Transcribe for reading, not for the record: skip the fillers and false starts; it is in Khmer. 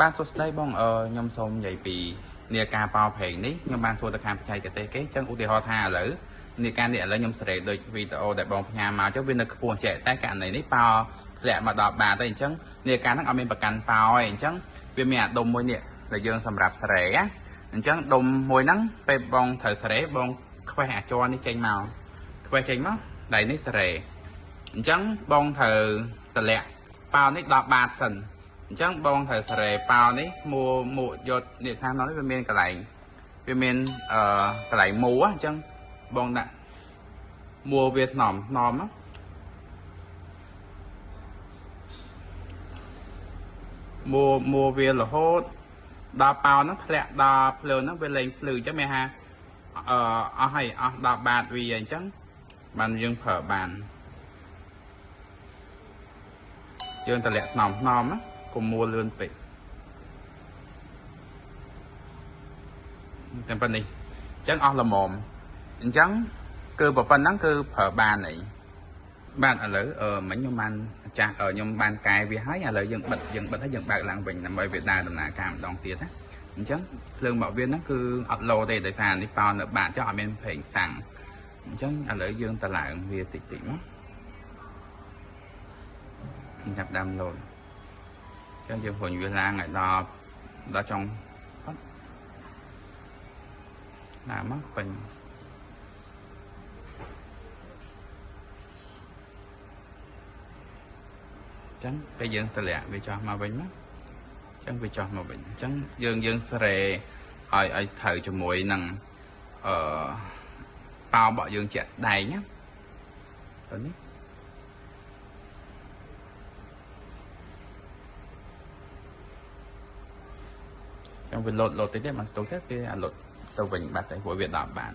បាទសួស្តីបងខ្ញុំសូមនិយាយពីនាឡិកាប៉ោប្រេងនេះខ្ញុំបានសួរទៅខាងបច្ចេកទេសគេអញ្ចឹងឧទាហរណ៍ថាឥឡូវនាឡិកានេះឥឡូវខ្ញុំសេរីដូចវីដេអូដែលបងផ្ញើមកអញ្ចឹងវានៅខ្ពស់ចេះតែករណីនេះប៉ោធ្លាក់មកដល់បាតហើយអញ្ចឹងនាឡិកាហ្នឹងអត់មានប្រកាន់ប៉ោទេអញ្ចឹងវាមានអាដុំមួយនេះដែលយើងសម្រាប់សេរីណាអញ្ចឹងដុំមួយហ្នឹងពេលបងត្រូវសេរីបងខ្វេះអាចរនេះចេញមកខ្វេះចេញមកដៃនេះសេរីអញ្ចឹងបងត្រូវតម្លាក់ប៉ោនេះដល់បាតសិនអញ្ចឹងបងត្រូវសេរីប៉ោនេះមួមួយកនេះថានោះវាមានកន្លែងវាមានកន្លែងមួអញ្ចឹងបងដាក់មួវាថ្នមថ្នមមួមួវារហូតដល់ប៉ោហ្នឹងធ្លាក់ដល់ភ្លើងហ្នឹងវាលែងភ្លឺអញ្ចឹងមានថាអស់ហើយអស់ដល់បាតវាអញ្ចឹងបានយើងប្រើបានយើងតម្លាក់ថ្នមថ្នមណាកុំមួលឿនពេកតែប៉ុណ្នេះអញ្ចឹងអស់ល្មមអញ្ចឹងគឺប៉ុណ្ណឹងគឺប្រើបានអីបាទឥឡូវមិញខ្ញុំបានចាស់ខ្ញុំបានកែវាហើយឥឡូវយើងបិទហើយយើងបើកឡើងវិញដើម្បីវាដើរដំណើរការម្ដងទៀតណាអញ្ចឹងភ្លើងរបស់វាហ្នឹងគឺអត់លោទេដោយសារនេះប៉ោនៅបាតចុះអត់មានប្រេងសាំងអញ្ចឹងឥឡូវយើងតឡើងវាតិចតិចមកចាប់ដើមលោតអញ្ចឹងយើងរុញវាឡើងឲ្យដល់ចុងផុតណាមកពេញអញ្ចឹងពេលយើងតម្លាក់វាចោះមកវិញមកអញ្ចឹងវាចោះមកវិញអញ្ចឹងយើងសេរីឲ្យត្រូវជាមួយនឹងអឺប៉ោរបស់យើងជាក់ស្ដែងណាទៅនេះចឹងវាលោតលោតតិចទេបានស្ទុះទេវាអាលោតទៅវិញបាត់តែព្រោះវាដល់បាន